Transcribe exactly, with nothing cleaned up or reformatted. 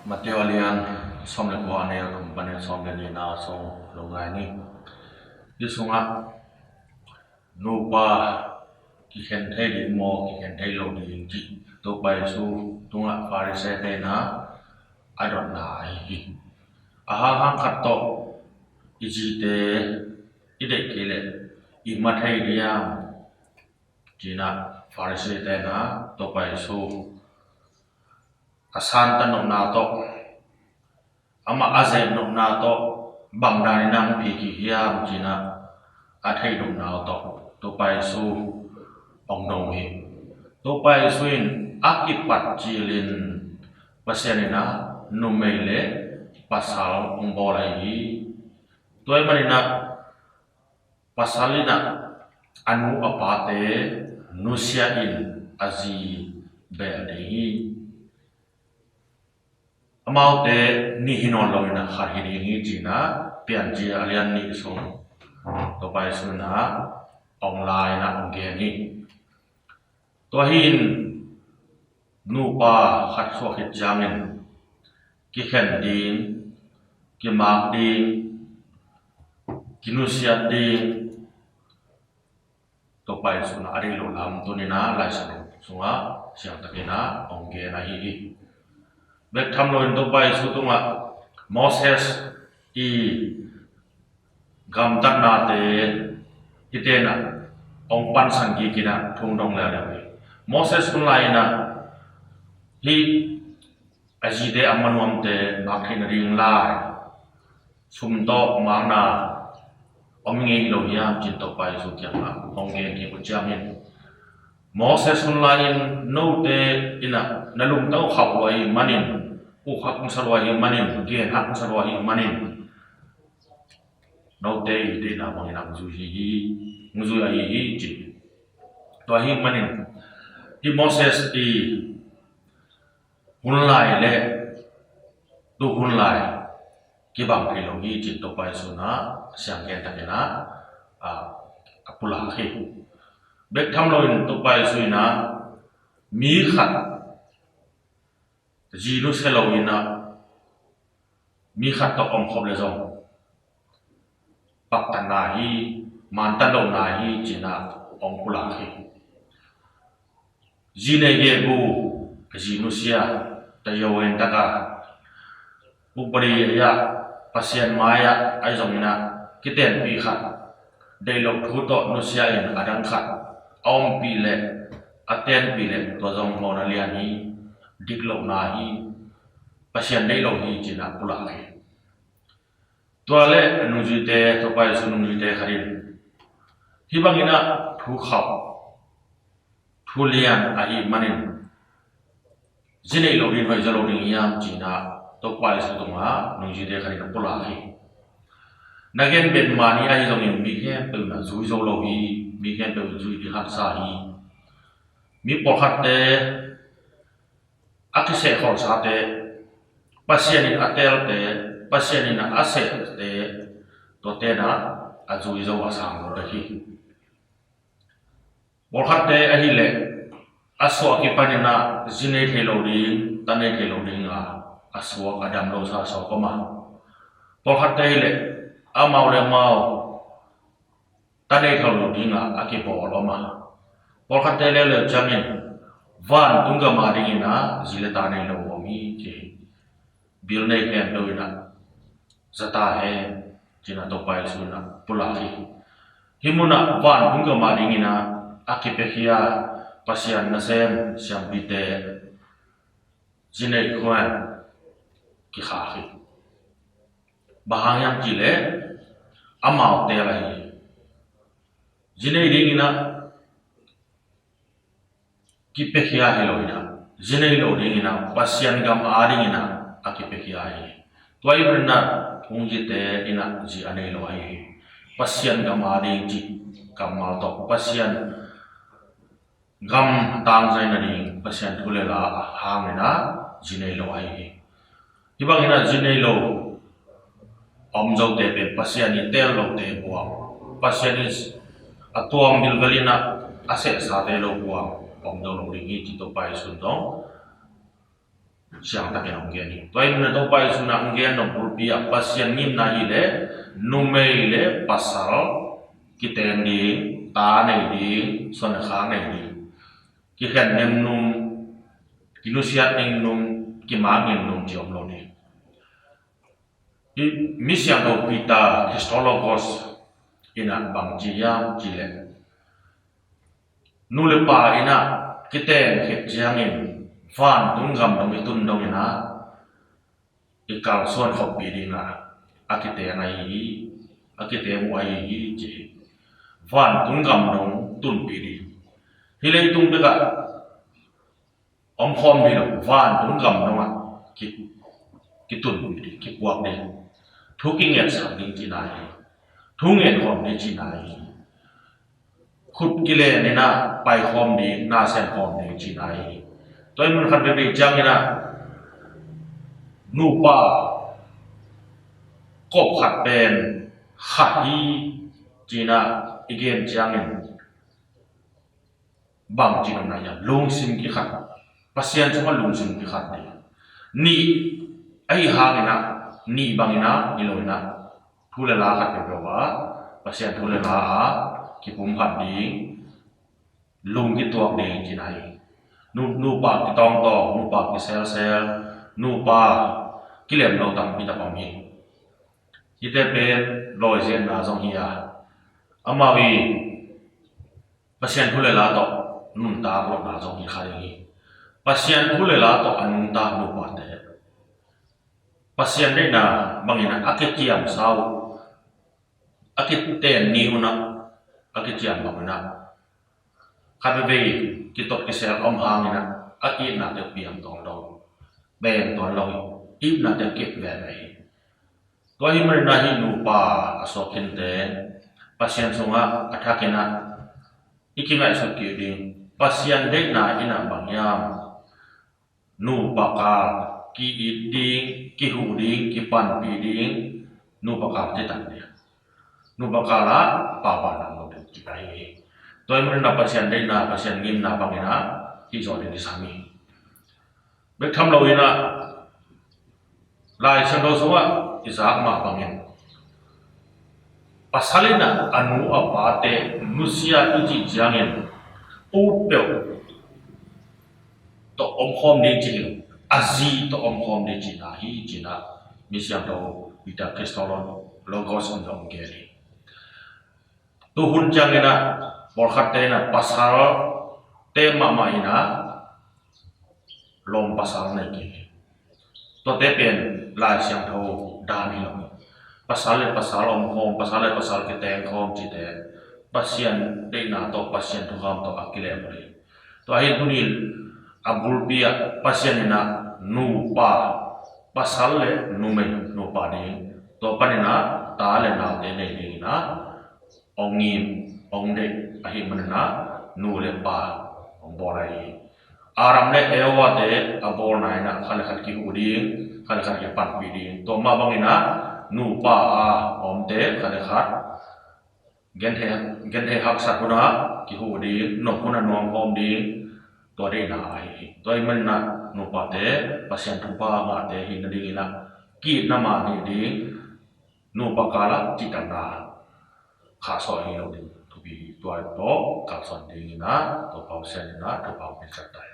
Matthai a lian sawm le kua, a neu thum pan sawm le nihna sung lungngai ni. Hih sungah nupa kikhen thei ding maw, kikhen thei lo ding cih Topa Jesu tungah Pharisee te in a dotna ahi hi. A hanghang khat tawh, i zite i deih kei leh i ma thei diam, ci-in a Pharisee te in a Topa Jesu a santa nopna tawh, amah a zeh nopna tawh bang danin a hong phi kik hiam, ci-in a a theih nopna tawh Topa Jesu hong dong hi. Topa Jesu in a kipat cilin Pasian in a numei le pasal hong bawl ahi hi. Tua ahih manin a pasal in a a nu a pate nusia in a zi bel ding hi. Amaute nih hi nawn lo in a khat hi ding hi, ci-in a Piancil a lian nih sung Topa Jesu in a hong la in a hong gen hi. Tua hi in nupa khat suak khit ciangin kikhen ding, kimak ding, kinusiat ding, Topa Jesu in a deih loh lam tuni in a Lai Siangtho sungah siangtakin a hong gen ahi hi. Bek tham loin Topa Jesu tungah Moses i gamtatnate hihte in a hong pansan kik in a thu hong dong leuleu hi. Moses hun lai in a hih a zite a ma nuamte mak theih nading lai sum tawh makna om ngei lo hiam, ci-in Topa Jesu kiangah hong gen kik uh ciangin, Moses hun lai-in note in a na lungtang uh khauh uh ahih manin, uh hak hong sa uh ahih manin, gen hak hong sa uh ahih manin, note i deihna bangin a hong zui hi, hong zui ahi hi, ci. Tua ahih manin hih Moses i hun lai le tu hun lai kibang thei lo hi, ci-in Topa Jesu in a sianggen takin a, a, a pulak hi. Bek tham loin Topa Jesu in a mi khat zi nusia lo in a mi khat tawh om khop leh zong paktatna hi, mantat lohna hi, ci-in a hong pulak hi. Zi nei gegu, zi nusia, ta yo en taka, upadi a, Pasian mai-ah ahi zongin a kitenpih khat, deih loh thu tawh nusia in a dang khat a ompih leh, a tenpih leh, tua zong mawhna lian hi, dik lohna hi, Pasian deih lo hi, ci-in a pulak hi. Tua leh a nungzuite, Topa Jesu nungzuite khat in, hih bangin a thu khauh, thu lian ahih manin zi neih loh ding hoih zaw lo ding hiam, ci-in a Topa Jesu tungah nungzuite khat in a pulak hi. Na gen pen mah ni ahi zongin mi khempeuh in a zui zo lo hi, mi khempeuh in zui ding haksa hi. Mi pawlkhatte, a kisehkholhsate, Pasian in a teelte, Pasian in a sehte, tuate in a zui zo a sang lo dek hi. Pawlkhatte ahih leh a suah kipanin a zi nei thei lo ding, ta nei thei lo ding a, a suak a dam lo sa suak om a. Pawlkhatte ahih leh amau le amau ta nei thei lo ding a, a kibawl om a. Pawlkhatte leuleu ciangin vantung gam a dingin a zi le ta nei lo om hi, ci hi. Bil nei khempeuh in a za ta hen, ci-in a Topa Jesu in a pulak hi. Hih munah vantung gam a dingin a, a kipiakhia, Pasian nasem siampite zi neih khuan kikhak hi. Bang hang hiam cih leh amau teel ahi hi. Zi nei dingin a kipiakhia hi lo in a, zi nei lo dingin a, Pasian gam a dingin a, a kipiakhia hi. Tua ahih manin a, hong zite in a zi a nei lo ahi hi. Pasian gam a ding cih kammal tawh, Pasian gam tangzai nading, Pasian thu le la hangin a zi nei lo ahi hi. Hih bangin a zi nei lo a om zote pen Pasian i teel lote buang, Pasian i a tuam bilbel in a, a sehsate lo buang a om zo lo ding hi, ci Topa Jesu in zong siangtakin hong gen hi. Tua ahih manin Topa Jesu in hong gen nop bulpi ah Pasian ngimna hi leh numei le pasal kiteng ding, ta nei ding, suan le khak nei ding, kikhen nemnum, kinusiat nemnum, kimak nemnum ci om lo ding. Hih mi siangtho Peter Christologos in ah bang ci hiam cih leh, nu le pa in ah kiteng khit ciangin vantung gam dong i tun dongin ah i kalsuan khoppih ding ah a kiteng ahi hi, a kiteng uh ahi hi ci hi. Vantung gam dong tunpih ding. Hih leitung bek ah om khawm ding lo, vantung gam dong ah ki, kitunpih ding, kipuak ding. Thu kingetsak ding cihna hi. Thu ngen khawm ding cihna hi. Khut kilen in ah pai khawm ding, na sem khawm ding cihna hi. Tua ahih manin khat veivei ciangin ah nupa kop khat pen khat hi ci-in ah i gen ciangin bang ci-in om na hiam? Lungsim kikhat. Pasian sungah lungsim kikhat ding. Nih ahi hangin ah, nih bangin ah hi lo in ah, thu le la khat peuhpeuh ah Pasian thu le la ah kipumkhat ding, lung kituak ding cihna hi. Nu, nupa kitawngtawng, nupa kiselsel, nupa kilem lo tampi tak om hi. Hihte pen lawiziatna zong hi a, amau i Pasian thu le la tawh nuntak lohna zong hi kha ding hi. Pasian thu le la tawh a nuntak nupate Pasian deihna bangin ah a kiciamsa uh, a kiten ni un ah, a kiciam bangin ah khat veivei kitot kisel om hangin ah a itnate piang tawn lo, peng tawn lo hi. Itnate kip veve hi. Tua ahih manin ah hih nupa a suak khinte Pasian sungah a thakin ah i kingaihsut kik ding. Pasian deihna in ah bang hiam? Nupa kal ki-it ding, kihuh ding, kipanpih ding, nupa kal cihtak ding. Nupa kal ah pa vantung gam lo ding cihtak hi. Tua ahih manin ah Pasian deihna, Pasian ngimna bangin ah hih zawh ding kisam hi. Bek tham lo in ah Lai Siangtho sungah i zak mah bangin pasal in ah a nu a pate nusia i cih ciangin ut peuh tawh omkhawm ding cih hi lo, a zi tawh omkhawm ding cihna hi, ci-in ah mi siangtho Peter Christologos in hong gen hi. Tu hun ciangin ah pawlkhatte in ah pasalte mahmah in ah lawm pasal nei kik hi. Tuate pen Lai Siangtho dan hi lo. Pasal le pasal omkhawm, pasal le pasal kitengkhawm cihte Pasian deihna tawh, Pasian thukham tawh a kilem hi. Tua hi tuni a bulpi ah Pasian in ah nupa, pasal le numei, nupa ding, tua panin ah ta le naute nei dingin ah hong ngim, hong deih ahih manin ah nu le pa hong bawl ahi hi. Adam le Eva te a bawlna in ah khat le khat kihuh ding, khat le khat kipanpih ding. Tua mah bangin ah nupa a omte khat le khat genthei, genthei haksat hun ah kihuh ding, nop hun ah nuamkhawm ding, tua deihna ahi hi. Tua ahih manin ah nupate Pasian thupha ngahte hi nadingin ah ki-itna man hi ding, nupa kal ah cihtakna khahsuah hi lo ding thupi hi. Tua tawh kalsuan dingin ah Topa Pasian in ah thupha hong piaksak ta hen.